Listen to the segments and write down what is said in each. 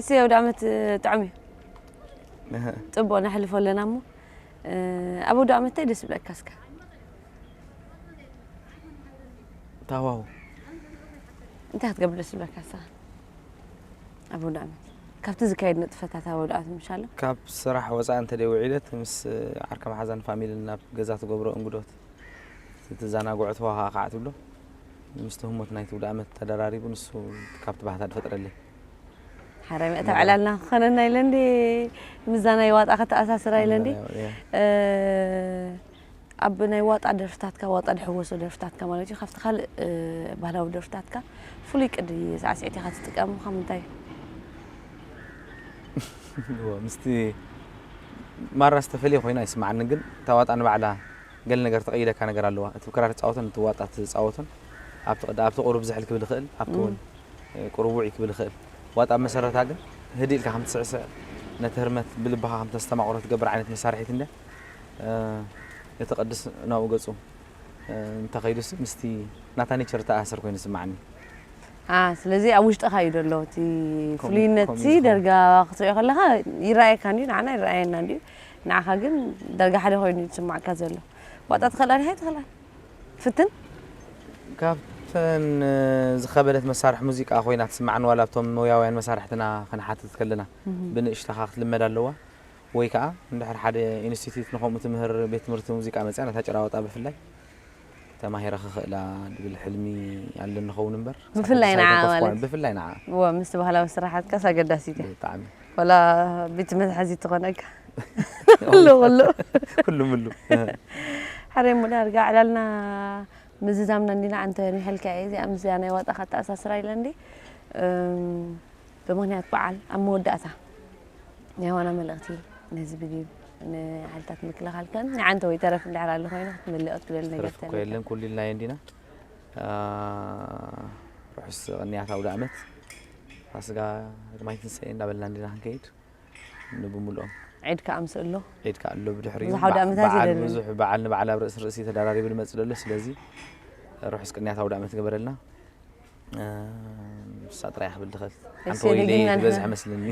እቲ ኣውደ ዓመት ጥዑም እዩ። ጽቡቕ ነሕልፎ ኣለና እሞ፣ ኣብ ኣውደ ዓመት እንታይ ደስ ይብለካ እስከ? ታዋው እንታይ ክትገብር ደስ ይብለካ እስኻ? ኣብ ኣውደ ዓመት ካብቲ ዝካየድ ንጥፈታት ኣብ ኣውደ ዓመት ምሻሎ? ካብ ስራሕ ወፃኢ እንተ ደይ ውዒለት ምስ ዓርካ መሓዛን ፋሚልን ናብ ገዛ ትገብሮ እንግዶት ትዘናግዖ ተዋሃ ከዓ ትብሎ። ምስቲ ህሞት ናይቲ ውደ ዓመት ተደራሪቡ ንሱ ካብቲ ባህታ ዝፈጥረለይ። ሓራይ መእተዊ ዕላልና ክኾነና ኢለ እንዲ ምዛ ናይ ዋጣ ከተኣሳስራ ኢለ እንዲ ኣብ ናይ ዋጣ ደርፍታትካ ዋጣ ድሕወሶ ደርፍታትካ ማለት እዩ ካብቲ ካልእ ባህላዊ ደርፍታትካ ፍሉይ ቅዲ ሳዕስዒት ኢኻ ትጥቀም ካብ ምንታይ ምስቲ ማራ ዝተፈለየ ኮይኑ ኣይስማዓንን ግን እታ ዋጣ ንባዕላ ገለ ነገር ትቐይደካ ነገር ኣለዋ እቲ ክራር ትፃወቶን እቲ ዋጣ ትፃወቶን ኣብቲ ቅዲ ኣብቲ ቁሩብ ዝሕል ክብል ይኽእል ኣብቲ እውን ቁሩብ ውዑይ ክብል ይኽእል ዋጣ ኣብ መሰረታ ግን ህድእ ኢልካ ከም ትስዕስዕ ነቲ ህርመት ብልብኻ ከም ተስተማቕሮ ትገብር ዓይነት መሳርሒት እንድያ እቲ ቅድስ ናብኡ ገፁ እንተኸይዱስ ምስቲ ናታ ኔቸር ተኣሰር ኮይኑ ዝስማዓኒ። ስለዚ ኣብ ውሽጥኻ እዩ ዘሎ እቲ ፍሉይነት ሲ ደርጋ ክትሪኦ ከለኻ ይረኣየካ እንዲዩ ንዓና ይረኣየና እንዲዩ ንዓኻ ግን ደርጋ ሓደ ኮይኑ እዩ ዝስማዕካ ዘሎ ዋጣ ትኽእላ ዲኻ ኣይትኽእላን ፍትን ካብተን ዝኸበደት መሳርሒ ሙዚቃ ኮይና ትስማዕኒ ዋላ ኣብቶም ሞያውያን መሳርሕትና ክንሓትት ከለና ብንእሽተኻ ክትልመድ ኣለዋ ወይ ከዓ እንድሕር ሓደ ኢንስቲትዩት ንኸምኡ ትምህር ቤት ትምህርቲ ሙዚቃ መፅያ ነታ ጭራ ዋጣ ብፍላይ ተማሂረ ክኽእላ ድብል ሕልሚ ኣለኒ ኸውን እምበር ብፍላይ ንዓ ማለት ብፍላይ ንዓ እወ ምስቲ ባህላዊ ስራሓትካስ ኣገዳሲት እያ ብጣዕሚ ወላ ቤት መትሓዚ ትኾነካ ኩሉ ኩሉ ኩሉ ምሉ ሕረ ሙላ ርጋ ዕላልና ምዝዛምና እንዲና ኣንተ ንሕልካ እየ እዚኣ ምስዚኣ ናይ ዋጣ ከተኣሳስራ ኢለ እንዲ ብምኽንያት በዓል ኣብ መወዳእታ ናይ ዋና መልእኽቲ ንህዝቢ ዲብ ንሓይልታት ምክልኻል ከን ንዓንተ ወይ ተረፍ እንድሕር ኣሎ ኮይኑ ክትምልኦ ትደሊ ነገር ተረፍ እኮ የለን ኩሉ ኢልናዮ እንዲና ርሑስ ቅንያት ኣውደ ኣመት ፋስጋ ግርማይ ትንሳኤ እንዳበልና እንዲና ክንከይድ ንብምልኦም ዒድ ከዓ ምስ ኣሎ ዒድ ከዓ ኣሎ ብድሕሪኡ ብዙሕ ኣውደ ኣመታት በዓል የለን ብዙሕ በዓል ንበዓል ኣብ ርእሲ ርእሲ ተደራሪቡ ዝመፅእ ዘሎ ስለዚ ርሑስ ቅንያት ኣውደ ኣመት ግበረልና ንሳ ጥራይ ክብል ትኽእል ሓንቲ ወይ ኢለ እየ ዝበዝሐ መስልኒ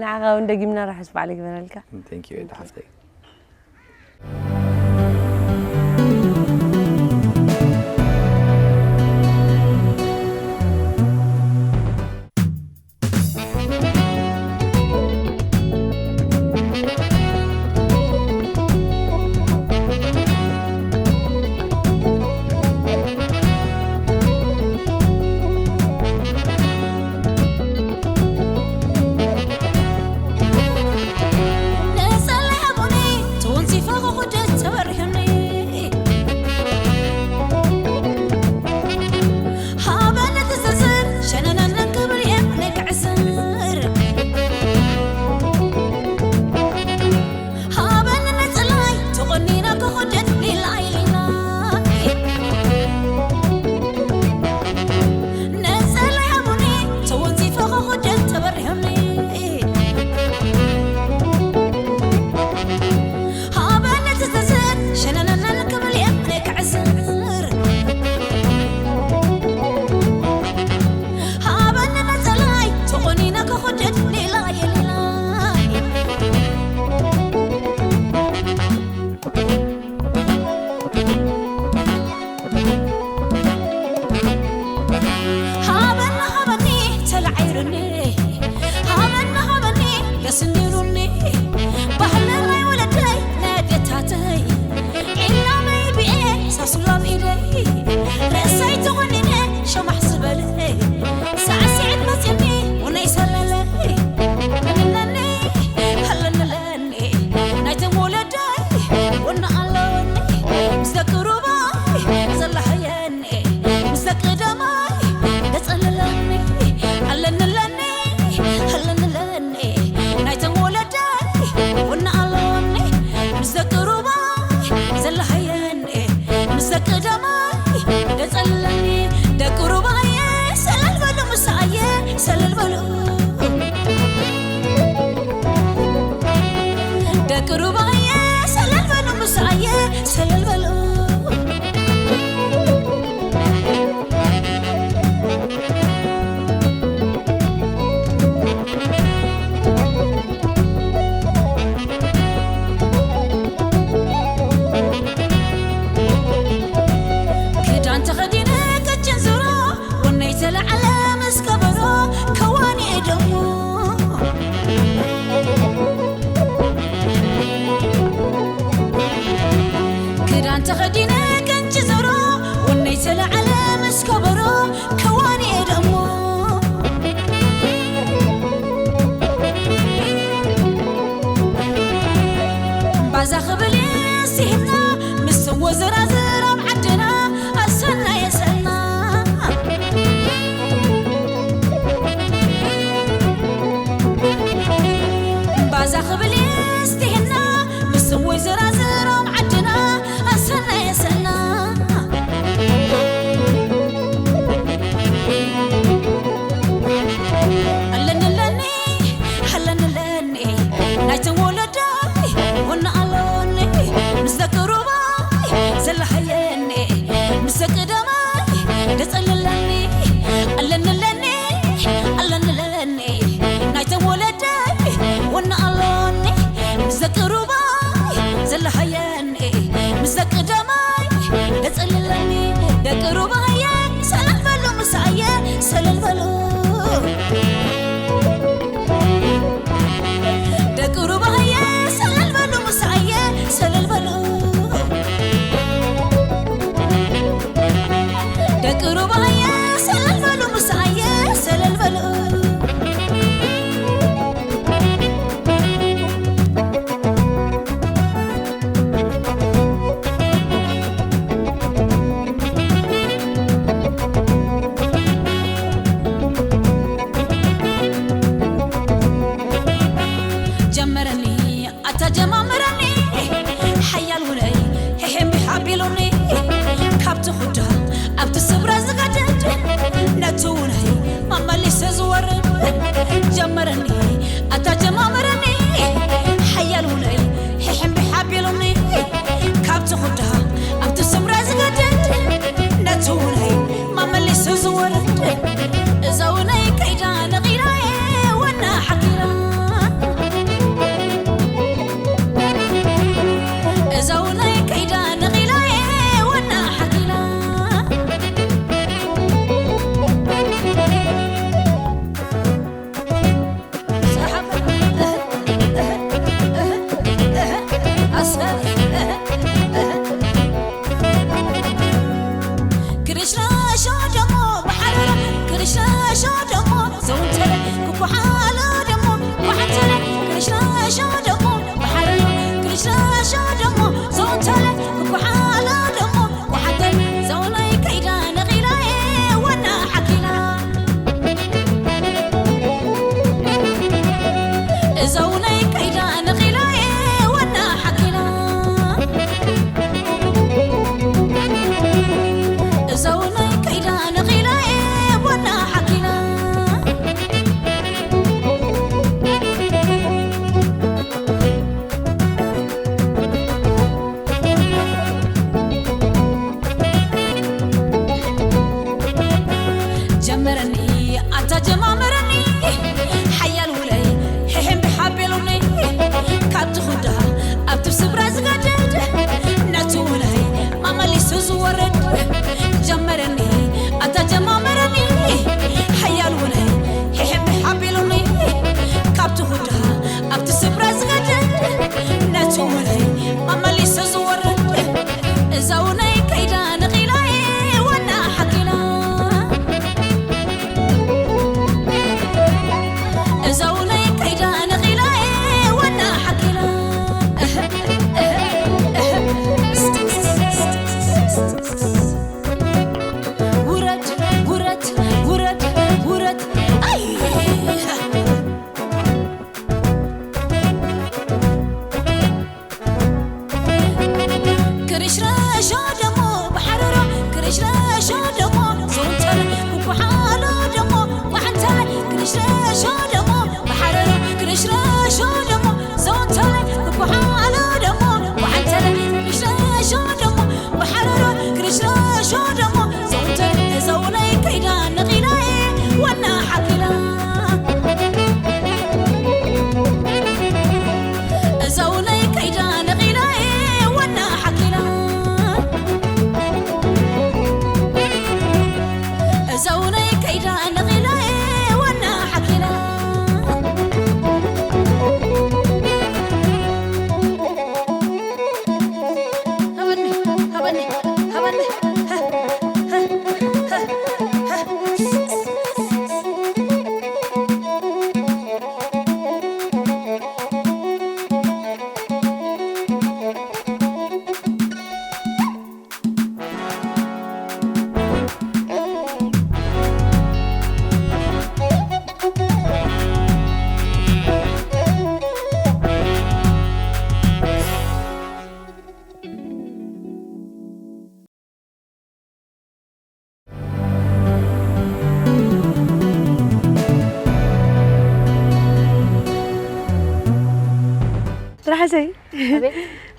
ንዓኻ እውን ደጊምና ርሑስ በዓል ይግበረልካ Thank you ኤዳ ሓፍተይ ኣዛ ክብል የስቲህና ምስ ወዘራዝር ኣብ ዓድና ኣሰና የሰና። ባዛ ክብል የስቲህና ምስ ወዘራዝር ኣብ ዓድና ኣሰና የሰና። ኣለንለኒ፣ ኣለንለኒ፣ ናይተን ወለዳይ ወና ኣሎኒ፣ ምስ ደቂ ሩባይ ዘለሃየኒ፣ ምስ ደቂ ደማይ ደጸልለኒ፣ ኣለንለኒ፣ ኣለንለኒ፣ ናይተን ወለዳይ ወና ኣሎኒ፣ ምስ ደቂ ሩባይ ዘለሃየኒ፣ ምስ ደቂ ደማይ ደጸልለኒ፣ ደቂ ሩባየ ሰለል በሉ ምሳየ ሰለል በሉ። ደቂ ሩባየ ሰለል በሉ ምሳየ ሰለል በሉ። ደቂ ሩባየ ሰለል በሉ ምሳየ ሰለል በሉ። ጀመረኒ ኣታ ጀማምረኒ ሓያል ውነይ ሄሄም ቢሓቢሉኒ ካብቲ ኹዳ ኣብቲ ስብራ ዝገደድ ነቲ ውነይ መመሊሰ ዝወርድ ጀመረኒ ኣታ ጀማምረኒ ሓያል ውነይ ሄሄም ቢሓቢሉኒ ካብቲ ኹዳ ኣብቲ ስምራ ዝገደድ ነቲ ውነይ መመሊሱ ዝወርድ እዛ ውነይ ከይዳ ነቒላየ ወና ሓኪላ እዛ ውነይ ከይዳ ነቒላየ ወና ሓኪላ ክርሽራሾ ደሞ ብሓረሮ ክርሽራሾ ደሞ ዘውንተረ ክኳሓሎ ደሞ ኳሓተረ ክርሽራሾ ደሞ ብሓረሮ ክርሽራሾ ደሞ ዘውንተረ ክኳሓሎ ደሞ ኳሓተረ ዘውነይ ከይዳ ነቒላየ ወና ሓኪላ እዛ ውነይ ከይዳ ነቒላየ ወና ሓኪላ እዛ ውነይ ከይዳ ነቒላየ ወና ሓኪላ ጀመረኒ ኣታ ጀማመረኒ ሓያል ውለይ ሕሕም ብሓቤሉኒ ካብቲ ኹዳ ኣብቲ ስብራ ዝገደድ ነቲ ውለይ መመሊሱ ዝወርድ ጀመረኒ ኣታ ጀማመረኒ ሓያል ውለይ ሕሕም ብሓቤሉኒ ካብቲ ኹዳ ኣብቲ ስብራ ዝገደድ ነቲ ውለይ መመሊሱ ዝወርድ እዛ ውነይ ከይዳ ነቒላየ ወና ሓኪላ እዛ ውነይ ከይዳ ነቒላየ ወና ሓኪላ ውረድ ውረድ ውረድ ውረድ ኣይ ክርሽረሾ ደሞ ብሓረሮ ክርሽረሾ ደሞ ዘውንተረ ክኳሓሎ ደሞ ኳሕንተረ ክርሽረሾ ደሞ ብሓረሮ ክርሽረሾ ደሞ ዘውንተረ ክኳሓሎ ደሞ ኳሕንተረ ክርሽረሾ ደሞ ብሓረሮ ክርሽረሾ ደሞ ዘውንተረ ዘውነይ ከይዳ ነቒላየ ወና ሓኪላ እዛ ውነይ ከይዳ ነቒላየ ወና ሓኪላ ራሕሰይ።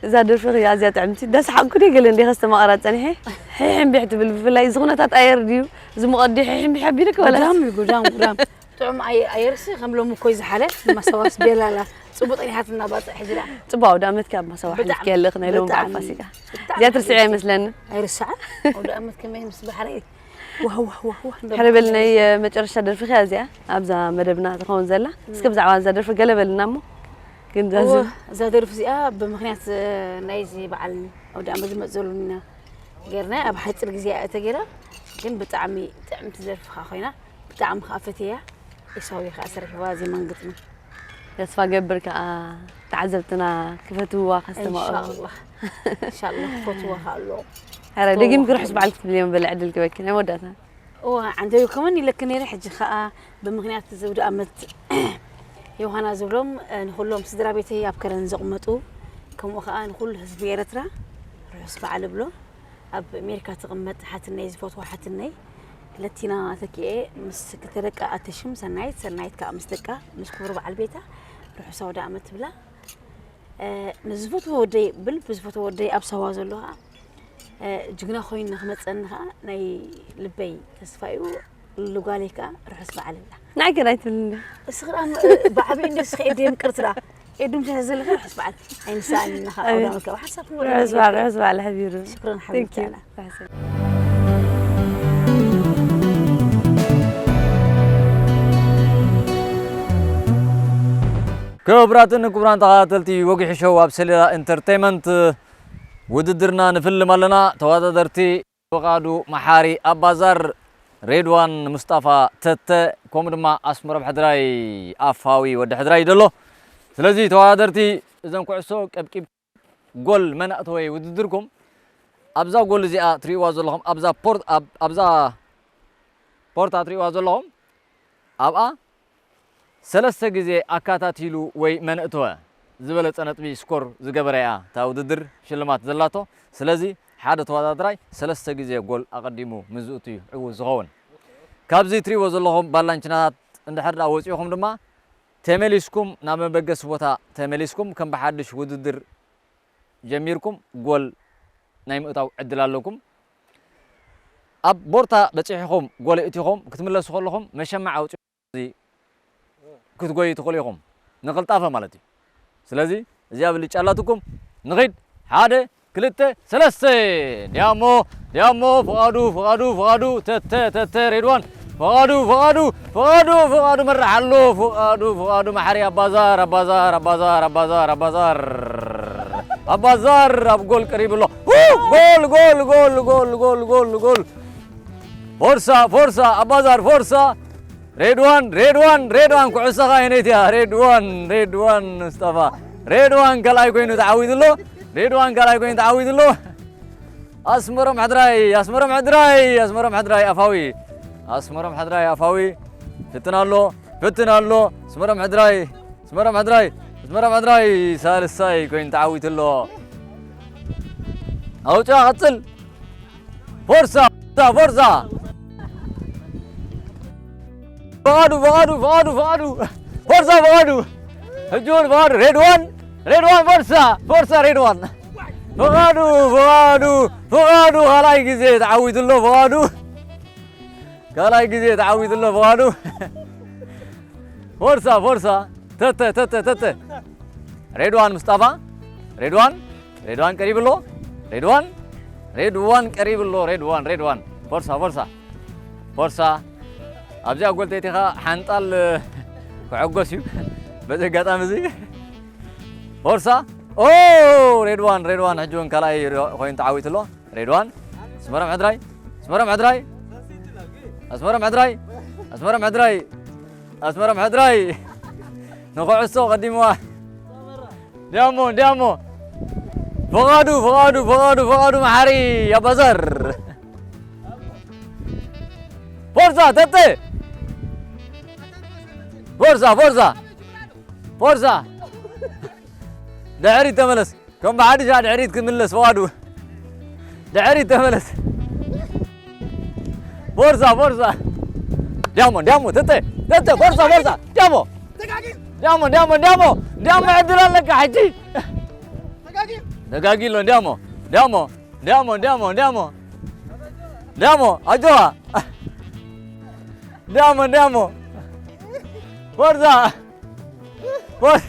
እዛ ደርፊ ኣዝያ ጥዕምቲ። ዳስሓቅኩ ድየ ገለ እንደ ከስተማቕራ ጸኒሐ። ሕሕምቢሕ ትብል ብፍላይ እዚ ኩነታት ኣየር ድዩ? እዚ ሙቐት ድዩ ሕሕምቢሕ ኣቢልክ ወላ? ጉዳም እዩ፣ ጉዳም፣ ጉዳም። ጥዑም ኣየ-፣ ኣየርሲ ከም ሎሚ እኮ እዩ ዝሓለ። ማሰዋስ ቤላላ። ጽቡቅ ጠኒሓትና ባጽዕ ሕጂ ደኣ። ጽቡቅ ኣውደ ዓመት ካብ ማሰዋ ብጣዕሚ፣ ሕልፍኪ ያለኽ ናይ ሎሚ በዓል ብጣዕሚ፣ ፋሲካ። ብጣዕሚ እዚኣ ትርስዒ ሓጎስ። ኣይመስለንን። ኣይርስዓን። ኣውደ ዓመት ከመይ ምስ ባሕረይ። ዋህ፣ ዋህ፣ ዋህ፣ ዋህ። ሕረ በል ናይ መጨረሻ ደርፊ ኸያ እዚኣ ኣብዛ መደብና ትኸውን ዘላ። እስከ ብዛዕባ እዛ ደርፊ ገለ በልና እሞ። ግን እዛ እወ፣ ዝ- እዛ ደርፊ እዚኣ ብምኽንያት፣ እ፣ ናይዚ በዓል ኣውደ ዓመት ዝመጽእ ዘሎ ኢና ጌርና ኣብ ሓጺር ግዜ እያ እተጌራ። ግን ብጣዕሚ ጥዕምቲ ደርፊ ኸኣ ኮይና። ብጣዕሚ ኸኣ ፈትየያ። ኢሳዊ ኸኣ ሰሪሕዋ ዜማን ግጥምን። ተስፋ ገብር ከኣ ተዓዘብትና ክፈትውዋ ከስተማቕሩ። ኢንሻላህ። ኢንሻላህ ክፈትዋ ኸኣ ኣለዎ። ሐረ ክፈትዋ ደጊም ክርሕስ ኸኣ በዓል ክትብልዮም በለ ዕድል ክበኪ ናይ መወዳእታ። እዋ፣ ዓንተዩ ከመን ኢለክ ነይረ። ሕጂ ኸኣ ብምኽንያት እዚ ኣውደ ዓመት ዮሃና ዝብሎም፣ እ፣ ንኹሎም ስድራ ቤተይ ኣብ ከረን ዘቕመጡ፣ ከምኡ ኸኣ ንኹሉ ህዝቢ ኤርትራ ርሑስ በዓል እብሎ። ኣብ ኣሜሪካ ትቕመጥ ሓትነይ፣ ዝፈትዋ ሓትነይ ለቲና ተኪኤ ምስ ክልተ ደቃ ኣተሽም ሰናይት፣ ሰናይት ከኣ ምስ ደቃ፣ ምስ ክቡር በዓል ቤታ ርሑስ ኣውደ ዓመት ትብላ። እ፣ ንዝፈትዎ ወደይ ብል፣ ብዝፈትዎ ወደይ ኣብ ሳዋ ዘሎ ኸኣ፣ እ፣ ጅግና ኮይኑ ንኽመጸኒ ኸኣ ናይ ልበይ ተስፋ እዩ። ልጓለይ ከኣ ርሑስ በዓል እብላ። ንዓይ ከ ኣይትብልኒ። እስኺ ደኣ፣ እ፣ ብዓቢኡ እንደ እስኺ ኤዱ የምቅርቲ ደኣ። ኤዱ ምሽ ዘለኺ ርሑስ በዓል። ኣይንስኣን ኢልና ኸኣ ኣይ። ኣውደ ዓመት ከኣ ሓሳብ ክንወርድ ርሑስ በዓል፣ ንኽእል። ርሑስ በዓል ሓቢሩ። ሽክረን Thank you። ሓቢብቲ ኣና። ርሑስ። ክቡራትን ክቡራን ተኸታተልቲ ወጊሑ ሾው ኣብ ሰሌዳ ኢንተርቴይመንት ውድድርና ንፍልም ኣለና። ተወዳደርቲ ፍቓዱ መሓሪ ኣባዛር፣ ሬድዋን ሙስጣፋ ተተ፣ ከምኡ ድማ ኣስመሮም ሕድራይ ኣፋዊ ወዲ ሕድራይ ደሎ። ስለዚ ተወዳደርቲ እዘን ኩዕሶ ቀብቂብ ጎል መን ኣእተወ ውድድርኩም ኣብዛ ጎል እዚኣ ትርእይዋ ዘለኹም፣ ኣብዛ ፖርት-፣ ኣብ-፣ ኣብዛ ፖርታ ትርእይዋ ዘለኹም፣ ኣብኣ ሰለስተ ግዜ ኣካታቲሉ ወይ መን እተወ ዝበለጸ ነጥቢ ስኮር ዝገበረ እያ እታ ውድድር ሽልማት ዘላቶ። ስለዚ ሓደ ተወዳደራይ ሰለስተ ግዜ ጎል ኣቐዲሙ ምስ ዝእቱ እዩ ዕዉት ዝኸውን። ካብዚ ትርእይዎ ዘለኹም ባላንችናታት እንድሕር ደኣ ወጺእኹም ድማ ተመሊስኩም ናብ መበገሲ ቦታ ተመሊስኩም ከም ብሓድሽ ውድድር ጀሚርኩም ጎል ናይ ምእታው ዕድል ኣለኩም። ኣብ ቦርታ በጺሕኹም ጎል እቲኹም ክትምለሱ ከለኹም መሸማዕ ኣውጺ ክትጎዩ ትኽእሉ ኢኹም። ንቕልጣፈ ማለት እዩ። ስለዚ እዚኣ ብልጫ ኣላትኩም። ንኺድ። ሓደ፣ ክልተ፣ ሰለስተ። ዲያሞ፣ ዲያሞ፣ ፍቓዱ፣ ፍቓዱ፣ ፍቓዱ፣ ተተ፣ ተተ፣ ሬድዋን፣ ፍቓዱ፣ ፍቓዱ፣ ፍቓዱ፣ ፍቓዱ መራሕ ኣሎ። ፍቓዱ፣ ፍቓዱ መሓሪ ኣባዛር፣ ኣባዛር፣ ኣባዛር፣ ኣባዛር፣ ኣባዛር። ኣባዛር ኣብ ጎል ቀሪቡ ኣሎ። ው! ጎል፣ ጎል፣ ጎል፣ ጎል፣ ጎል፣ ጎል፣ ጎል። ፎርሳ፣ ፎርሳ፣ ኣባዛር ፎርሳ። ሬድዋን፣ ሬድዋን፣ ሬድዋን፣ ኩዕሶኻ የነይትያ። ሬድዋን፣ ሬድዋን፣ ሙስጠፋ። ሬድዋን ካልኣይ ኮይኑ ተዓዊቱ ኣሎ። ሬድዋን ካልኣይ ኮይኑ ተዓዊቱ ኣሎ። ኣስመሮም ሕድራይ፣ ኣስመሮም ሕድራይ፣ ኣስመሮም ሕድራይ ኣፋዊ። ኣስመሮም ሕድራይ ኣፋዊ። ፍትን ኣሎ፣ ፍትን ኣሎ። ኣስመሮም ሕድራይ፣ ኣስመሮም ሕድራይ፣ ኣስመሮም ሕድራይ ሳልሳይ ኮይኑ ተዓዊቱ ኣሎ። ኣውጫ ቀጽል። ፎርሳ፣ ፎርሳ፣ ፎርሳ። ፍቓዱ፣ ፍቓዱ፣ ፍቓዱ፣ ፍቓዱ። ፎርሳ ፍቓዱ። ሕጂ እውን ፍቓዱ። ሬድዋን፣ ሬድዋን ፎርሳ፣ ፎርሳ ሬድዋን። ፍቓዱ፣ ፍቓዱ፣ ፍቓዱ ካልኣይ ግዜ ተዓዊቱ ኣሎ ፍቓዱ። ካልኣይ ግዜ ተዓዊቱ ኣሎ ፍቓዱ። ፎርሳ፣ ፎርሳ። ተተ፣ ተተ፣ ተተ። ሬድዋን ሙስጣፋ። ሬድዋን፣ ሬድዋን ቀሪቡ ኣሎ። ሬድዋን፣ ሬድዋን ቀሪቡ ኣሎ። ሬድዋን፣ ሬድዋን። ፎርሳ፣ ፎርሳ። ፎርሳ። ኣብዚኣ ጎል ተእቲኻ ሓንጣል ክዕጎስ እዩ። በዚ ኣጋጣሚ እዚ። ፎርሳ። ኦ! ሬድዋን፣ ሬድዋን ሕጂ እውን ካልኣይ ኮይኑ ተዓዊቱ ኣሎ። ሬድዋን፣ ኣስመሮም ሕድራይ፣ ኣስመሮም ሕድራይ፣ ኣስመሮም ሕድራይ፣ ኣስመሮም ሕድራይ፣ ኣስመሮም ሕድራይ ንኹዕሶ ቀዲምዋ። ዲያሞ፣ ዲያሞ። ፍቓዱ፣ ፍቓዱ፣ ፍቓዱ፣ ፍቓዱ መሓሪ ኣባዛር። ፎርሳ፣ ተተ። ፎርሳ፣ ፎርሳ። ፎርሳ። ድሕሪት ተመለስ። ከም ብሓድሽ ድሕሪት ክምለስ ፍቓዱ። ድሕሪት ተመለስ። ፎርሳ፣ ፎርሳ። ዲያሞ፣ ዲያሞ፣ ተተ፣ ተተ፣ ፎርሳ፣ ፎርሳ። ዲያሞ። ዲያሞ፣ ዲያሞ፣ ዲያሞ። ዲያሞ ዕድል ኣለካ ሕጂ። ተጋጊሎ እንዲያሞ፣ እንዲያሞ፣ እንዲያሞ፣ እንዲያሞ፣ እንዲያሞ። እንዲያሞ፣ ኣጆኻ። እንዲያሞ፣ እንዲያሞ። ፎርዛ። ፎር-፣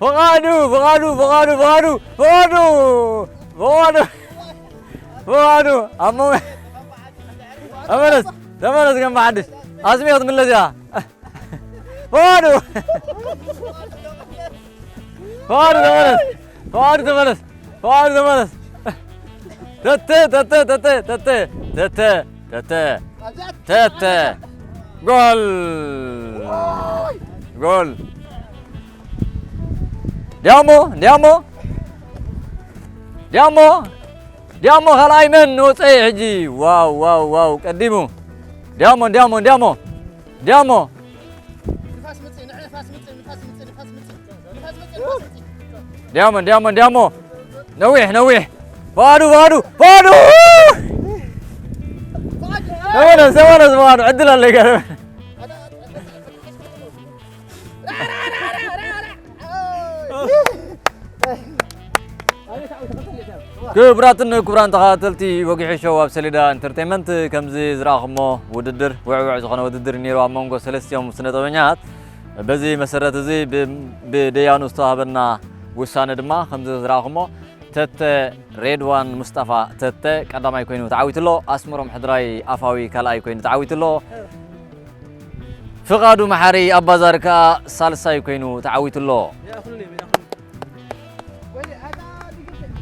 ፍቓዱ፣ ፍቓዱ፣ ፍቓዱ፣ ፍቓዱ፣ ፍቓዱ፣ ፍቓዱ፣ ፍቓዱ። ኣሞ-፣ ተመለስ፣ ተመለስ፣ ከም ብሓድሽ። ኣስሚዕ ክትምለስ እያ። ፍቓዱ! ፍቓዱ ተመለስ! ፍቓዱ ተመለስ! ፍቓዱ ተመለስ! ተተ፣ ተተ፣ ተተ፣ ተተ፣ ተተ፣ ተተ፣ ተተ። ጎል! ጎል! ዲያሞ፣ ዲያሞ፣ ዲያሞ፣ ዲያሞ ካልኣይ መን ወፀኢ ሕጂ? ዋው፣ ዋው፣ ዋው፣ ቀዲሙ። ዲያሞ፣ ዲያሞ፣ ዲያሞ፣ ዲያሞ። ንፋስ ምጽእ፣ ንፋስ ምጽእ፣ ንፋስ ምጽእ፣ ንፋስ ምጽእ፣ ንፋስ ምጽእ፣ ንፋስ ምጽእ። ዲያሞ፣ ዲያሞ፣ ዲያሞ። ነዊሕ፣ ነዊሕ። ፍቓዱ፣ ፍቓዱ፣ ፍቓዱ! ተመለስ፣ ተመለስ፣ ፍቓዱ፣ ዕድል ኣለካ። ክቡራትን ክቡራን ተኸታተልቲ ወጊሑ ሾው ኣብ ሰሌዳ ኢንተርቴይንመንት፣ ከምዚ ዝረኣኹሞ ውድድር ውዕውዕ ዝኾነ ውድድር ነይሩ ኣብ መንጎ ሰለስቲኦም ስነ ጥበበኛታት። በዚ መሰረት እዚ ብ-፣ ብደያኑ ዝተዋህበና ውሳነ ድማ ከምዚ ዝረኣኹሞ፣ ተተ ሬድዋን ሙስጠፋ ተተ ቀዳማይ ኮይኑ ተዓዊቱ ኣሎ። ኣስመሮም ሕድራይ ኣፋዊ ካልኣይ ኮይኑ ተዓዊቱ ኣሎ። ፍቓዱ መሓሪ ኣባዛር ከኣ ሳልሳይ ኮይኑ ተዓዊቱ ኣሎ።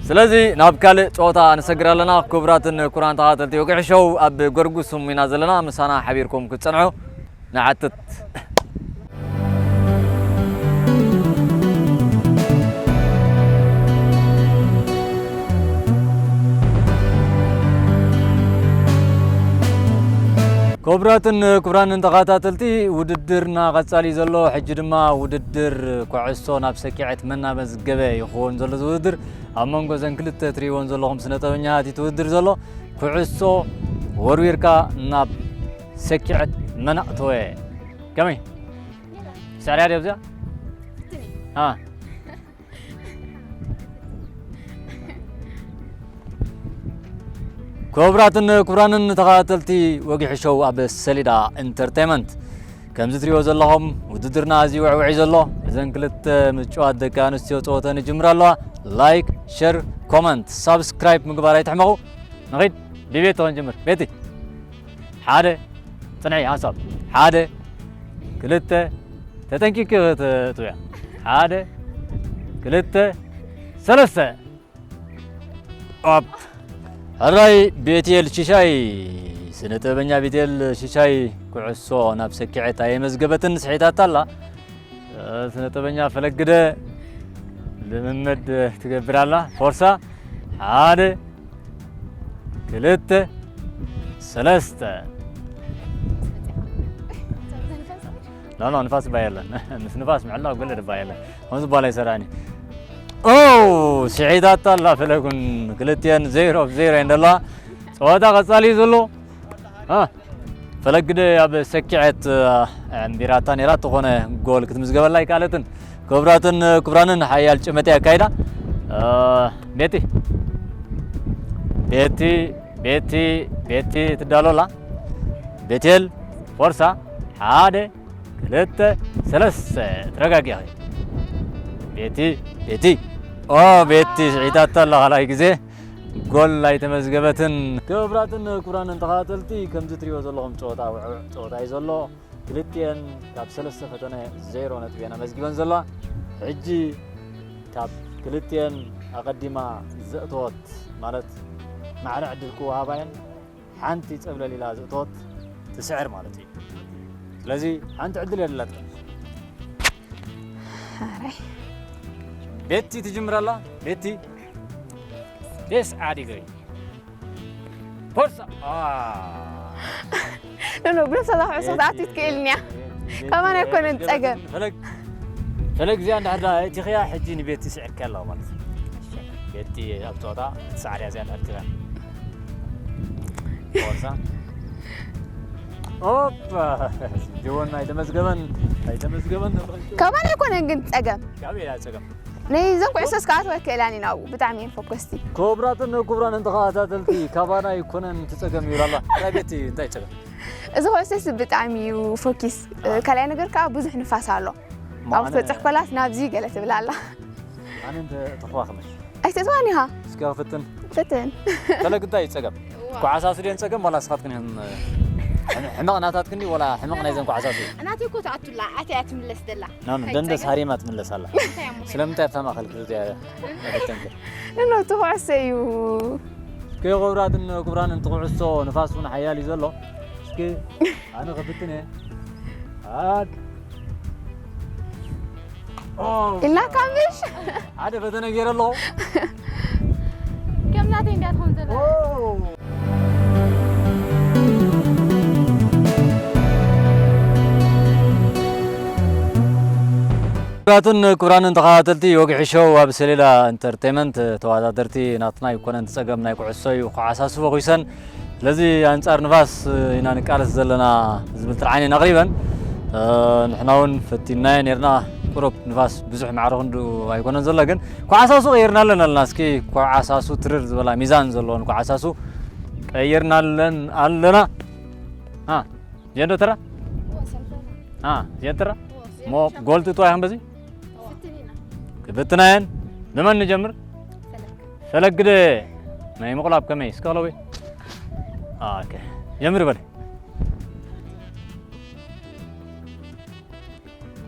ስለዚ ናብ ካልእ ጸወታ ንሰግር ኣለና። ክቡራትን ክቡራን ተኸታተልቲ ወግሒ ሾው፣ ኣብ ጎርጉሱም ኢና ዘለና። ምሳና ሓቢርኩም ክትጸንሑ ንሓትት። ክቡራትን ክቡራንን ተኸታተልቲ፣ ውድድርና ቀጻሊ ዘሎ፣ ሕጂ ድማ ውድድር ኩዕሶ ናብ ሰኪዐት መናመዝገበ ይኸውን ዘሎ። እዚ ውድድር ኣብ መንጎ እዘን ክልተ ትርእይወን ዘለኹም ስነ ጥበበኛታት እዩ እቲ ውድድር ዘሎ። ኩዕሶ ወርዊርካ ናብ ሰኪዐት መን ኣእተወ። ከመይ? ስዕርያ ድያ ኣብዚኣ? አ። ክቡራትን ክቡራንን ተኸታተልቲ ወጊሒ ሾው ኣብ ሰሌዳ ኢንተርቴይመንት፣ ከምዚ ትሪእዎ ዘለኹም ውድድርና ኣዝዩ ውዕውዕ እዩ ዘሎ። እዘን ክልተ ምጭዋት ደቂ ኣንስትዮ ጸወተን ይጅምራ ኣለዋ። ላይክ፣ ሸር፣ ኮመንት፣ ሳብስክራይብ ምግባር ኣይትሕመቑ። ንኺድ ብቤቲ ክንጅምር። ቤቲ፣ ሓደ፣ ጽንሒ፣ ሓንሳብ፣ ሓደ፣ ክልተ፣ ተጠንቂቂ ክትእትውያ። ሓደ፣ ክልተ፣ ሰለስተ። ኦፕ። ሕራይ ቤትኤል ሽሻይ፣ ስነ ጥበበኛ ቤትኤል ሽሻይ ኩዕሶ ናብ ሰኪዐት ኣየመዝገበትን፣ ስሒታታ ኣላ። ስነ ጥበበኛ ፈለግ ግደ ልምምድ ትገብር ኣላ። ፎርሳ። ሓደ፣ ክልተ፣ ሰለስተ። ኖ፣ ኖ፣ ንፋስ እባ የለን። ምስ ንፋስ ምዕላቕ ገለ ድባ የለን። ከምዚ በኋላ ይሰራኒ። ኦ፣ ስሒታታ ኣላ ፈለጉን፣ ክልቲኤን ዜሮ ብ ዜሮ እየን ደላ። ጸወታ ቀጻሊ እዩ ዘሎ። አ፣ ፈለግ ግደ ኣብ ሰኪዐት፣ አ፣ እምቢራታ ነይራ፣ ተኾነ ጎል ክትምዝገበላ ኣይከኣለትን። ክቡራትን ክቡራንን፣ ሓያል ጭመት ኣካይዳ። አ፣ ቤቲ፣ ቤቲ፣ ቤቲ፣ ቤቲ ትዳሎ ኣላ። ቤቴል፣ ፎርሳ፣ ሓደ፣ ክልተ፣ ሰለስተ፣ ተረጋጊ ኣኺ። ቤቲ፣ ቤቲ። ኦ፣ ቤቲ ስዒታታ ኣላ ካልኣይ ግዜ። ጎል ኣይተመዝገበትን። ክቡራትን ክቡራንን ተኸታተልቲ፣ ከምዚ ትሪእዎ ዘለኹም ጸወታ ውዕውዕ ጸወታ እዩ ዘሎ። ክልቲኤን ካብ ሰለስተ ፈተነ ዜሮ ነጥቢ እየን ኣመዝጊበን ዘለዋ። ሕጂ ካብ ክልቲኤን ኣቐዲማ ዘእተወት፣ ማለት ማዕረ ዕድል ክወሃባ እየን። ሓንቲ ጸብለል ኢላ ዘእተወት ትስዕር ማለት እዩ። ስለዚ ሓንቲ ዕድል የድላትካ። ኣረ። ቤቲ ትጅምር ኣላ። ቤቲ። ደስ ዓዲ ግሪ። ፎርሳ። አ። ኖ፣ ኖ፣ ብነብሳ እዛ ኩዕሶ ክትኣቱ ትክእልኒ እያ። ከማን ኣይኮነን ጸገም። ፈለግ፣ ፈለግ እዚኣ እንድሕር ደኣ ኣእቲኽያ፣ ሕጂ ንቤቲ ስዒርካያ ኣለኻ ማለት እዩ። ቤቲ ኣብ ጸወታ ትስዓር እያ እዚኣ እንድሕር ኣእቲኽያ። ፎርሳ። ኦፕ! ጆን ኣይተመዝገበን፣ ኣይተመዝገበን። ከማን ኣይኮነን ግን ጸገም። ካበይ እያ ጸገም? ነይዘን ኩዕሶ እስከ ኣትወ ከእላን ኢና ኣብኡ ብጣዕሚ እየን ፈኮስቲ። ክቡራትን ክቡራንን ተኸታተልቲ፣ ካባና ኣይኮነን እቲ ጸገም ይብላ ኣላ። እንታይ ቤቲ፣ እንታይ ጸገም? እዚ ኩዕሶ ሲ ብጣዕሚ እዩ ፎኪስ። ካልኣይ ነገር ከዓ ብዙሕ ንፋስ ኣሎ። እሞ ኣብ ኣነ ክትበጽሕ ኮላስ ናብዚ ገለ ትብል ኣላ። ኣነ እንተ ተኽዋኽመሽ። ኣይትእትዋን ኢኻ። እስኪ ክፍትን። ፍትን። ፈለግ እንታይ እዩ ጸገም? እዋ። ኳዓሳሱ ድየን ጸገም ዋላ ንስኻትክን ኢኹም፣ ሕመቕ ናታትክን ድዩ ዋላ ሕመቕ ናይዘን ኳዓሳሱ? ናተይ እኮ ትኣቱላ፣ ኣትያ ትምለስ ደላ። ናኑ፣ እንታይ ደንደስ ጸገም? ሃሪማ ትምለስ ኣላ። እንታይ እሞ? ስለምንታይ ኣብታ ማእከል ክትሪኣ ፈተንኪ? ንኖ፣ እቲ ኩዕሶ እዩ። እስኪ ክቡራትን ክቡራንን፣ እቲ ኩዕሶ ንፋስ እውን ሓያል እዩ ዘሎ። እስኪ ኣነ ክፍትን እየ። ኣክ። ኦ። ኢልናካ ምሽ? ሓደ ፈተነ ገይረ ኣለኹ። ከም ናተይ እንድያ ትኸውን ዘላ። ኦ። ክቡራትን ክቡራንን ተኸታተልቲ ወግሒ ሾው ኣብ ሰሌዳ ኢንተርቴይመንት፣ ተወዳደርቲ ናትና ኣይኮነን፣ እቲ ጸገም ናይ ኩዕሶ እዩ፣ ክዓሳስቦ ኹይሰን። ስለዚ ኣንጻር ንፋስ ኢና ንቃለስ ዘለና ዝብል ጥርዓን እየን ኣቕሪበን። እ፣ ንሕና እውን ፈቲንናዮ ነይርና። ቁሩብ ንፋስ ብዙሕ ማዕረ ክንዱ ኣይኮነን ዘሎ፣ ግን ኳዓሳሱ ቀይርናለን ኣለና። እስኪ ኳዓሳሱ ትርር ዝበላ ሚዛን ዘለዎን ኳዓሳሱ ቀይርናለን ኣለና። አ፣ ጀንዶ ተራ? አ፣ ጀን ተራ? ሞ ጎል ትጥዋ ይኸን በዚ? ክፍትናየን። ብመን ንጀምር? ፈለግ ግደ ናይ ምቑላብ ከመይ? እስከ ክለዊ። ኦኬ። ጀምር በል።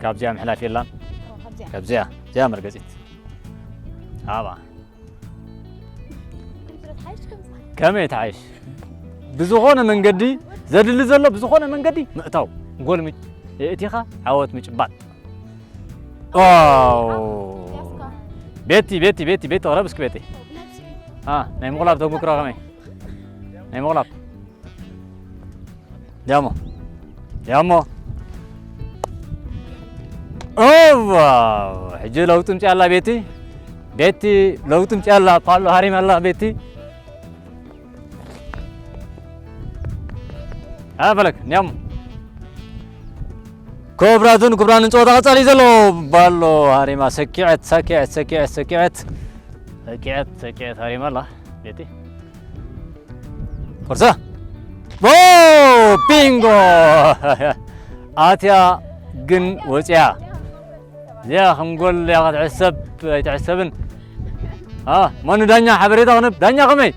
ካብዚኣ ምሕላፍ የላን። ካብዚኣ። ካብዚኣ። እዚኣ መርገጺት። ኣባ። ከመይ ትሓይሽ? ብዝኾነ መንገዲ ዘድሊ ዘሎ ብዝኾነ መንገዲ ምእታው። ጎል ምጭ-፣ የእቲኻ ዓወት ምጭባጥ። ዋው! ቤቲ፣ ቤቲ፣ ቤቲ፣ ቤቲ፣ ቅረብ እስኪ ቤቲ። አ፣ ናይ ምቑላብ ተመክሮ ከመይ? ናይ ምቑላብ። ያሞ። ያሞ። ኦ፣ ዋው! ሕጂ ለውጢ ምጽእ ኣላ ቤቲ። ቤቲ ለውጢ ምጽእ ኣላ። ፓሎ ሃሪም ኣላ ቤቲ። አ፣ ፈለግ፣ ኒያሞ። ክቡራትን ክቡራንን፣ ጸወታ ቀጻሊ ዘሎ። ባሎ ሃሪማ ሰኪዐት፣ ሰኪዐት፣ ሰኪዐት፣ ሰኪዐት። ሰኪዐት፣ ሰኪዐት ሃሪማ ኣላ። ቤቲ። ፎርሳ። ኦ፣ ቢንጎ! ኣትያ ግን ወጽያ። እዚኣ ከም ጎል እያ ክትሕሰብ ኣይትሕሰብን። አ፣ መኑ ዳኛ ሓበሬታ ክንብ? ዳኛ ከመይ?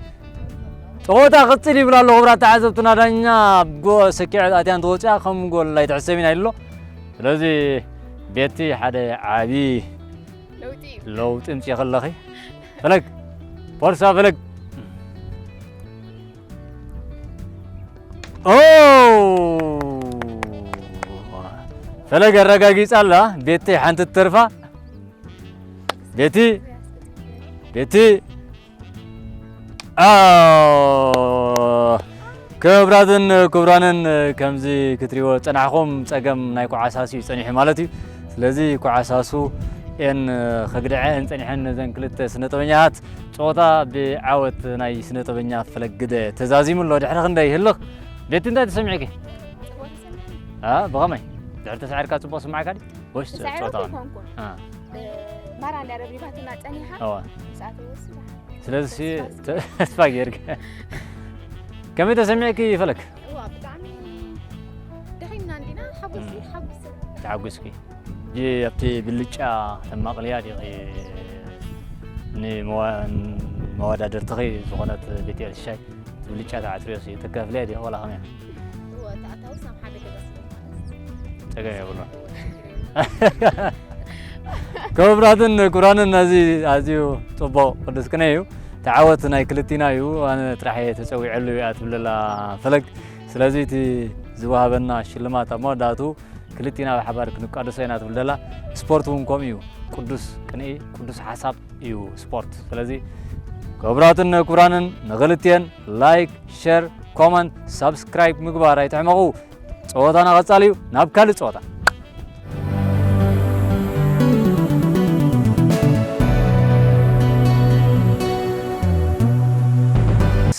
ጸወታ ክጽል ይብል ኣሎ። ክቡራት ተዓዘብትና፣ ዳኛ ጎ-፣ ሰኪዐት ኣትያ እንተወጽያ ከም ጎል ኣይትሕሰብን ኢሉ ኣሎ። ስለዚ ቤቲ ሓደ ዓቢ ለውጢ እዩ። ለውጢ እምጽእ ከለኺ። ፈለግ። ፎርሳ ፈለግ። ኦ! ፈለግ ኣረጋጊጻ ኣላ። ቤቲ ሓንቲ ትተርፋ። ቤቲ፣ ቤቲ። ኣዎ። ክቡራትን ክቡራንን፣ ከምዚ ክትሪዎ ጸናሕኩም፣ ጸገም ናይ ኩዓሳሱ እዩ ጸኒሑ ማለት እዩ። ስለዚ ኩዓሳሱ ኤን ከግድዐ ኤን ጸኒሐን ነዘን ክልተ ስነ ጥበኛታት ጸወታ ብዓወት ናይ ስነ ጥበኛ ፈለግ ግደ ተዛዚሙ ኣሎ። ድሕሪ ክንደይ ህልኽ ቤቲ እንታይ ተሰሚዕኪ? ጽቡቕ ተሰሚዑ። አ፣ ብኸመይ? ድሕሪ ተሳዒርካ ጽቡቕ ስማዕካ ድዩ? ወይስ ተሳዒረ ጸወታ እኮ ኾነ? ኣይኮንኩን። አ። እ፣ ማራ እንድያ ረብሪባትና ጸኒሓ። እዋ። ምስኣ ተወስዳ። ስለዚ ተስፋ ጌርካ። ከመይ ተሰሚዕኪ ፈለግ? እዋ፣ ብጣዕሚ ደኺምና እንዲና፣ ሓጎስ እዩ፣ እም። ሓጎስ እዩ። ተሓጒስኪ። ሕጂ ኣብቲ ብልጫ ተማቕልያ ዲኺ ንመዋ-፣ መወዳደርትኺ ዝኾነት ቤት ኤልሻይ እቲ ብልጫ ተዓፅርዮሲ ተካፍልያ ዲኺ ዋላ ከመይ? እወ፣ እቲ ኣታውስ ናብ ሓደ ገዛ ስለ ዝኾነ። ጸገም የብሉን። እወ፣ ችግር የብሉን። ክቡራትን ክቡራንን፣ ነዚ ኣዝዩ ጽቡቕ ቅዱስ ቅኔ እዩ። እቲ ዓወት ናይ ክልቲና እዩ። ኣነ ጥራሕ እየ ተጸዊዐሉ እያ ትብለላ ፈለግ። ስለዚ እቲ ዝወሃበና ሽልማት ኣብ መወዳእቱ ክልቲና ብሓባር ክንቃደሶ ኢና ትብል ዘላ። ስፖርት እውን ከምኡ እዩ። ቅዱስ ቅንኢ፣ ቅዱስ ሓሳብ እዩ ስፖርት። ስለዚ ክቡራትን ክቡራንን ንክልቲኤን ላይክ፣ ሸር፣ ኮመንት፣ ሳብስክራይብ ምግባር ኣይትሕመቑ። ጸወታና ቀጻሊ እዩ። ናብ ካልእ ጸወታ።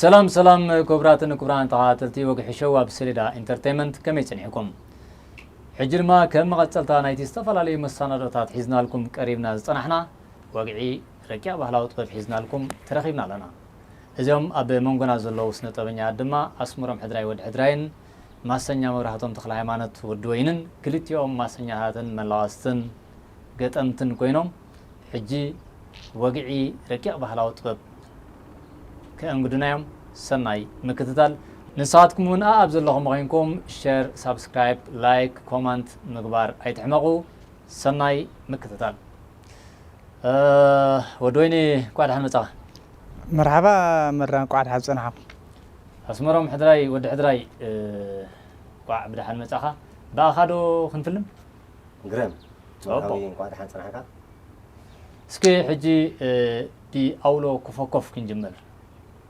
ሰላም ሰላም ክቡራትን ክቡራን ተኸታተልቲ ወግሒ ሸው ኣብ ሰሌዳ ኢንተርቴይመንት፣ ከመይ ጸኒሕኩም? ሕጂ ድማ ከም መቐጸልታ ናይቲ ዝተፈላለዩ መሰናዶታት ሒዝናልኩም ቀሪብና ዝጸናሕና፣ ወግዒ ረቂቕ ባህላዊ ጥበብ ሒዝናልኩም ተረኺብና ኣለና። እዚኦም ኣብ መንጎና ዘለዉ ስነ ጥበበኛታት ድማ ኣስመሮም ሕድራይ ወዲ ሕድራይን ማሰኛ መብራህቶም ተኽለ ሃይማኖት ወዲ ወይንን ክልቲኦም ማሰኛታትን መላወስትን ገጠምትን ኮይኖም ሕጂ ወግዒ ረቂቕ ባህላዊ ጥበብ ከእንግዱና እዮም። ሰናይ ምክትታል። ንስኻትኩም እውን ኣብ ዘለኹም ኮይንኩም ሸር፣ ሳብስክራይብ፣ ላይክ፣ ኮማንት ምግባር ኣይትሕመቑ። ሰናይ ምክትታል። እ፣ ወዲ ወይኒ፣ እንኳዕ ደሓን መጻኻ። መርሓባ መራ፣ እንኳዕ ደሓን ጸናሕኩም። ኣስመሮም ሕድራይ፣ ወዲ ሕድራይ፣ እ፣ እንኳዕ ብደሓን መጻኻ። ብኣኻ ዶ ክንፍልም? ግረም፣ ጽቡቕ። መርሃዊ፣ እንኳዕ ደሓን ጸናሕካ። እስኪ ሕጂ፣ እ፣ ብኣውሎ ኮፈኮፍ ክንጅምር።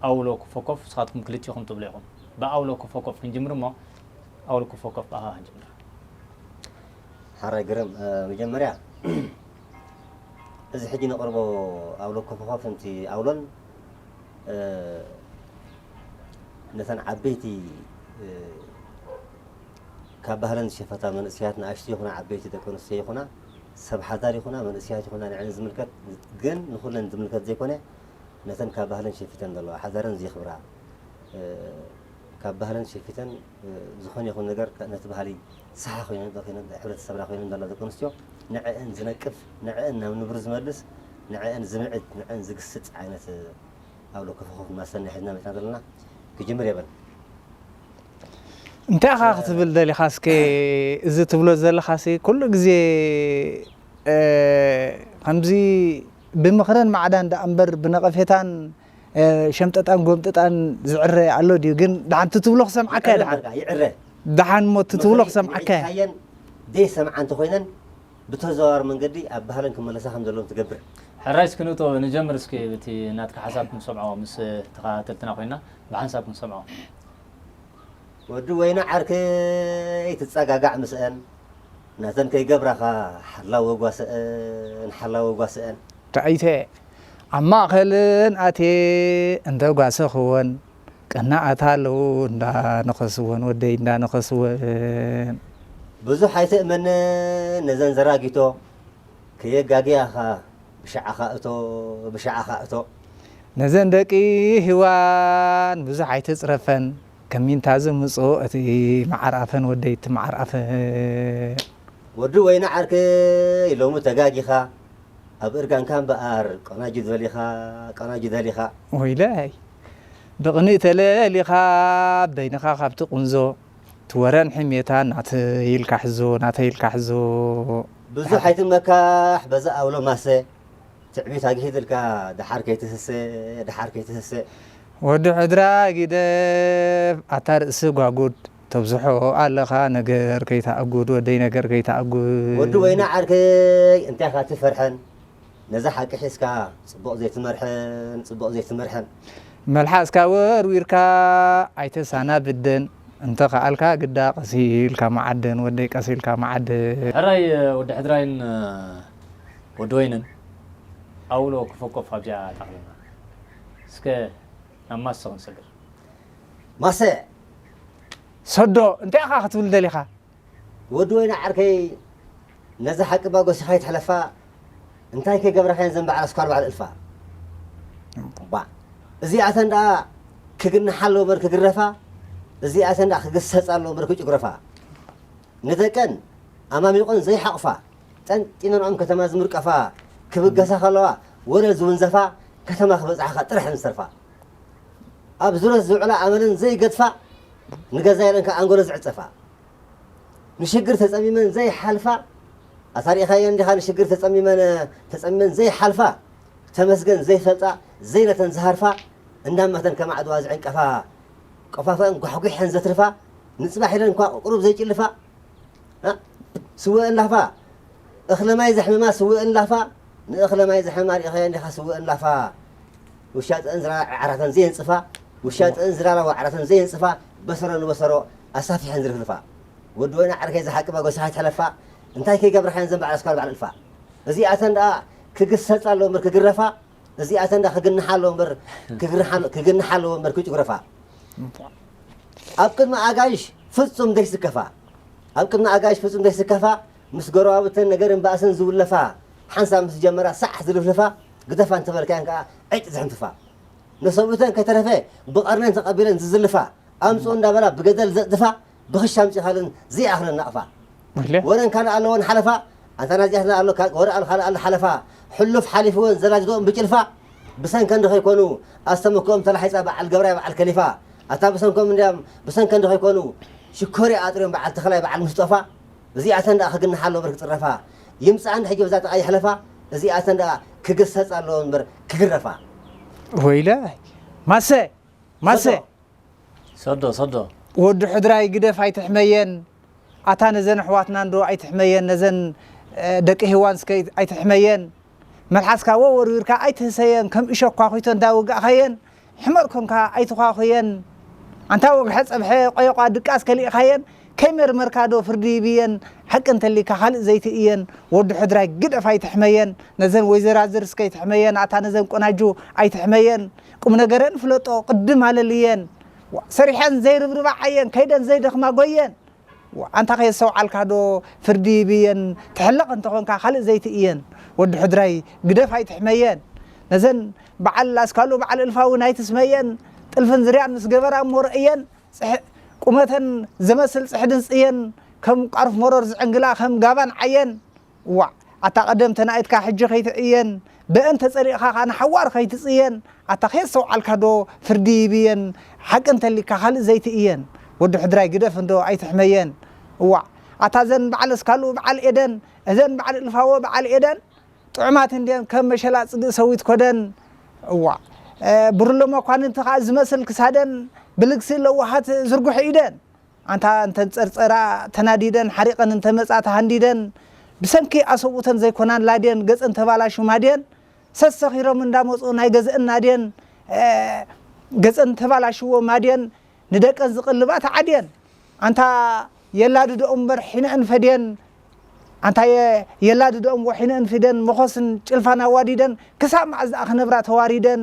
ኣውሎ ኮፈኮፍ ንስኻትኩም ክልቲኹም ትብሉ ኢኹም። ብኣውሎ ኮፈኮፍ ክንጅምር እሞ፣ ኣውሎ ኮፈኮፍ ብኣኻ ክንጅምር። ሓራይ ግረም፣ እ፣ መጀመርያ እዚ ሕጂ ነቕርቦ ኣውሎ ኮፈኮፍ፣ እንቲ ኣውሎን፣ እ፣ ነተን ዓበይቲ፣ እ፣ ካብ ባህለን ዝሸፈታ መንእሰያት፣ ንኣሽቱ ይኹና ዓበይቲ፣ ደቂ ኣንስትዮ ይኹና፣ ሰብ ሓዳር ይኹና፣ መንእሰያት ይኹና፣ ንዕን ዝምልከት፣ ግን ንኹለን ዝምልከት ዘይኮነ፣ ነተን ካብ ባህለን ሸፊተን ዘለዋ፣ ሓዳረን ዝየኽብራ፣ እ፣ ካብ ባህለን ሸፊተን፣ እ፣ ዝኾነ ይኹን ነገር ከ-፣ ነቲ ባህሊ ሰሓ ኮይነን፣ ኮይነን፣ ሕብረተሰብና ኮይነን ዘለዋ ደቂ ኣንስትዮ፣ ንዕአን ዝነቅፍ፣ ንዕአን ናብ ንቡር ዝመልስ፣ ንዕአን ዝምዕድ፣ ንዕአን ዝግስጽ ዓይነት፣ እ፣ ኣብ ሎከ ፈኾፍ ማሰና ሒዝና መጺና ዘለና። ክጅምር የበል። እንታይ ኢኻ ክትብል ደሊኻ? እስከ እዚ ትብሎ ዘለኻሲ ኩሉ ግዜ፣ እ፣ ከምዚ ብምኽርን ማዕዳን ደኣ እምበር ብነቐፌታን፣ እ፣ ሸምጠጣን ጎምጠጣን ዝዕረ ኣሎ ድዩ? ግን ደሓን እቲ ትብሎ ክሰምዓካ እየ። ደሓን ይዕረ። ደሓን እሞ እቲ ትብሎ ክሰምዓካ እየ። ንዕካየን ዘይሰምዓ እንተኾይነን ብተዘዋዋሪ መንገዲ ኣብ ባህለን ክመለሳ ከም ዘለዎም ትገብር። ሕራይ እስኪ ንእቶ ንጀምር እስኪ፣ እቲ ናትካ ሓሳብ ክንሰምዖ ምስ ተኸታተልትና ኮይና ብሓንሳብ ክንሰምዖ። ወዲ ወይኒ ዓርከይ ትጸጋጋዕ ምስአን፣ ናተን ከይገብራኻ ሓላው ጓስአን፣ ሓላው ጓስአን። ራእይተ ኣብ ማእኸልን ኣትየ እንተጓሰኽወን፣ ቀናኣት ኣለዉ እንዳነኸስወን፣ ወደይ እንዳነኸስወን። ብዙሕ ኣይትእመነን ነዘን ዘራጊቶ፣ ከየጋግያኻ ብሻዕኻ እቶ፣ ብሻዕኻ እቶ። ነዘን ደቂ ሂዋን ብዙሕ ኣይትጽረፈን፣ ከሚንታ ዝምጾ እቲ መዓር ኣፈን፣ ወደይ እቲ መዓር ኣፈን። ወዲ ወይኒ ዓርከይ ሎሚ ተጋጊኻ፣ ኣብ እርጋንካ እምበኣር ቆናጁ ደሊኻ፣ ቆናጁ ደሊኻ። ወይለይ፣ ብቕንኢ ተለሊኻ፣ በይንኻ ካብቲ ቁንዞ፣ ትወረን ሕሜታ ናተይ ኢልካ ሕዞ፣ ናተይ ኢልካ ሕዞ። ብዙሕ ኣይትመካሕ በዛ ኣውሎ ማሰ፣ ትዕቢት ኣግሂድልካ፣ ደሓር ከይትህሰ፣ ደሓር ከይትህሰ። ወዲ ሕድራ ጊደፍ፣ ኣታ ርእሲ ጓጉድ፣ ተብዝሖ ኣለኻ ነገር ከይትኣጉድ፣ ወደይ ነገር ከይትኣጉድ። ወዲ ወይኒ ዓርከይ፣ እንታይ ኢኻ ትፈርሐን? ነዛ ሓቂ ሒዝካ ጽቡቕ ዘይትመርሐን፣ ጽቡቕ ዘይትመርሐን። መልሓስካ ወርዊርካ ኣይተሳናብደን፣ እንተ ኸኣልካ ግዳ ቀስ ኢልካ መዓደን፣ ወደይ ቀስ ኢልካ መዓደን። ሕራይ ወዲ ሕድራይን ወዲ ወይንን ኣውሎ ክፈኮፍ ኣብዚኣ ታኽለና። እስከ ናብ ማሰ ክንሰግር። ማሰ! ሰዶ፣ እንታይ ኢኻ ክትብል ደሊኻ? ወዲ ወይኒ ዓርከይ፣ ነዛ ሓቂ እባ ጎሲኻ ኣይትሕለፋ። እንታይ ከይገብራኻየን ዘን በዓል ኣስኳል በዓል እልፋ። ባ፣ እዚኣተን ደኣ ክግንሓ ኣለዎ እምበር ክግረፋ፣ እዚኣተን ደኣ ክግሰጻ ኣለዎ እምበር ክጭጉረፋ። ንደቀን ኣማሚቖን ዘይሓቑፋ፣ ጠንጢነንኦም ከተማ ዝምርቀፋ፣ ክብገሳ ከለዋ ወለል ዝውንዘፋ፣ ከተማ ክበጽሓኻ ጥራሕ እየን ዝተርፋ። ኣብ ዙረት ዝውዕላ ኣመለን ዘይገድፋ፣ ንገዛ ኢለን ከኣ ኣንጎሎ ዝዕጸፋ። ንሽግር ተጸሚመን ዘይሓልፋ፣ ኣታ ርኢኻየን ዲኻ ንሽግር ተጸሚመን፣ ተጸሚመን ዘይሓልፋ፣ ተመስገን ዘይፈልጣ፣ ዘይነተን ዝሃርፋ፣ እንዳማተን ከማዕድዋ ዝዕንቀፋ፣ ቆፋፈአን ጓሕጒሐን ዘትርፋ፣ ንጽባሕ ኢለን እንኳ ቁሩብ ዘይጭልፋ፣ እ፣ ስወ እንላፋ፣ እኽለ ማይ ዘሕምማ ስወ እንላፋ፣ ንእኽለ ማይ ዘሕምማ ርኢኻየን ዲኻ ስወ እንላፋ። ውሻጠን ዝራራ ዓዕራተን ዘየንጽፋ፣ ውሻጠን ዝራራ ዋዕራተን ዘየንጽፋ፣ በሰሮ ንበሰሮ ኣሳፊሐን ዝርፍርፋ። ወዲ ወይኒ ዓርከይ ዝሓቂ ባጎሲኻ ኣይትሕለፋ፣ እንታይ ከይገብርኻየን ዘን በዓል ኣስኳል በዓል እልፋ። እዚኣተን ደኣ ክግሰጻ ኣለዎ እምበር ክግረፋ፣ እዚኣተን ደኣ ክግንሓ ኣለዎ እምበር ክግርሓ-፣ ክግንሓ ኣለዎ እምበር ክጭጉረፋ። ኣብ ቅድሚ ኣጋይሽ ፍጹም ዘይስከፋ፣ ኣብ ቅድሚ ኣጋይሽ ፍጹም ዘይስከፋ፣ ምስ ጎረባብተን ነገርን ባእስን ዝውለፋ፣ ሓንሳብ ምስ ጀመራ ሳሕ ዝልፍልፋ፣ ግደፋ እንተበልካየን ከኣ ዕጭ ዝሕንፍፋ። ነሰብኡተን ከይተረፈ ብቐርነን ተቐቢለን ዝዝልፋ፣ ኣምጽኡ እንዳበላ ብገደል ዘጽድፋ፣ ብኽሻ ኣምጺኻለን ዘይኣኽለን ናቕፋ። ወይለ። ወረን ካልእ ኣለወን ሓለፋ፣ ኣንታ ናዚኣትና ኣሎ፣ ካ-፣ ወረ ኣሎ ካልእ ኣሎ ሓለፋ፣ ሕሉፍ ሓሊፍወን ዘናጅዶም ብጭልፋ፣ ብሰንከን ዶ ከይኮኑ ኣስተምክኦም ተላሒጻ በዓል ገብራይ በዓል ከሊፋ፣ ኣታ ብሰንኮም እንድያም፣ ብሰንከን ዶ ከይኮኑ ሽኮሪ ኣጥርዮም በዓል ተኽላይ በዓል ምስጦፋ፣ እዚኣተን ደኣ ክግንሓ ኣሎ እምበር ክጽረፋ፣ ይምጽኣን ሕጂ በዛ ጥቓ ይሕለፋ፣ እዚኣተን ደኣ ክግሰጻ ኣለወን እምበር ክግረፋ። ወይለ። ማሰ፣ ማሰ። ሰዶ። ሰዶ፣ ሰዶ። ወዲ ሕድራይ ግደፍ ኣይትሕመየን። ኣታ ነዘን ኣሕዋትና እንዶ ኣይትሕመየን፣ ነዘን፣ እ፣ ደቂ ሄዋን እስከ ኣይትሕመየን። መልሓስካ ወወርዊርካ ኣይትህሰየን፣ ከም እሾኳ ኹይቶ እንዳወጋእኻየን፣ ሕመር ኮንካ ኣይትዃኹየን። ኣንታ ወግሐ ጸብሐ ቆየቋ ድቃስ ከሊእኻየን፣ ከይመርመርካ ዶ ፍርዲ ይብየን፣ ሓቂ እንተሊካ ካልእ ዘይትእየን። ወዲ ሕድራይ ግደፍ ኣይትሕመየን፣ ነዘን ወይዘራዝር እስከ ኣይትሕመየን፣ ኣታ ነዘን ቆናጁ ኣይትሕመየን። ቁም ነገረን ፍለጦ ቅድም ኣለልየን። ዋ፣ ሰሪሐን ዘይርብርባ ዓየን፣ ከይደን ዘይደኽማ ጎየን። ዋ፣ ኣንታ ከየስተውዓልካ ዶ ፍርዲ ይብየን፣ ትሕለቕ እንተኾንካ ካልእ ዘይትእየን። ወዲ ሕድራይ ግደፍ ኣይትሕመየን። ነዘን በዓል ኣስካሉ በዓል እልፋ እውን ኣይትስመየን። ጥልፍን ዝርያን ምስ ገበራ እሞ ርእየን። ጽሕ-፣ ቁመተን ዘመስል ጽሕድን ጽየን፣ ከም ቃርፍ መሮር ዝዕንግላ ከም ጋባን ዓየን። ዋዕ፣ ኣታ ቀደም ተናኢትካ ሕጂ ከይትዕየን፣ በአን ተጸሊእኻ ኸኣ ንሓዋር ከይትጽየን፣ ኣታ ከየስተውዓልካ ዶ ፍርዲ ይብየን፣ ሓቂ እንተሊካ ካልእ ዘይትእየን፣ ወዲ ሕድራይ ግደፍ እንዶ ኣይትሕመየን። ዋዕ፣ ኣታ እዘን በዓል እስካሉ በዓል ኤደን፣ እዘን በዓል እልፋዎ በዓል ኤደን፣ ጥዑማት እንድየን ከም መሸላ ጽግእ ሰዊት ኮደን። እዋእ፣ እ፣ ብርለ መኳንንቲ ኸኣ ዝመስል ክሳደን፣ ብልግሲ ለዋሃት ዝርጉሕ ኢደን። ኣንታ እንተን ጸርጸራ ተናዲደን፣ ሓሪቐን እንተ መጻ ተሃንዲደን፣ ብሰንኪ ኣሰብኡተን ዘይኮናን ላድየን፣ ገጸን ተባላሹ ማድየን፣ ሰሰኺሮም እንዳመጹ ናይ ገዝአን ናድየን፣ እ፣ ገጸን ተባላሽዎ ማድየን፣ ንደቀን ዝቕልባ ተዓድየን። ኣንታ የላድድኦም እምበር ሒነአን ፈድየን፣ ኣንታ የ-፣ የላድድኦም ወሒነአን ፍደን፣ መኾስን ጭልፋን ኣዋዲደን፣ ክሳብ መዓዝ ደኣ ክነብራ ተዋሪደን?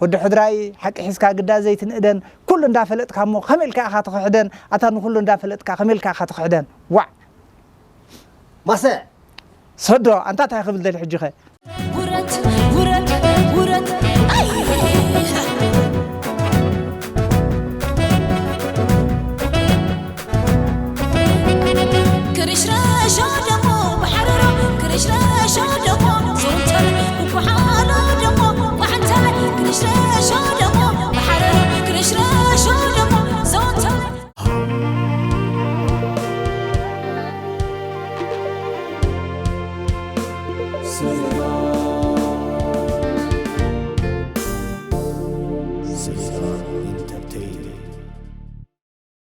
ወዲ ሕድራይ ሓቂ ሒዝካ ግዳ ዘይትንእደን፣ ኩሉ እንዳፈለጥካ እሞ ከመይ ኢልካ ኢኻ ትኽሕደን? ኣታ ንኹሉ እንዳፈለጥካ ከመይ ኢልካ ኢኻ ትኽሕደን? ዋዕ! ማሰ! ሰዶ፣ ኣንታ እንታይ ክብል ደሊ ሕጂ ኸ? ውረድ፣ ውረድ፣ ውረድ። ኣይ! ክርሽረሾ ደሞ ብሓረሮ፣ ክርሽረሾ ደሞ ዘውተረ፣ ብኳሓሎ ደሞ ብሓንተረ፣ ክርሽረሾ ደሞ ብሓረሮ፣ ክርሽረሾ ደሞ ዘውተረ።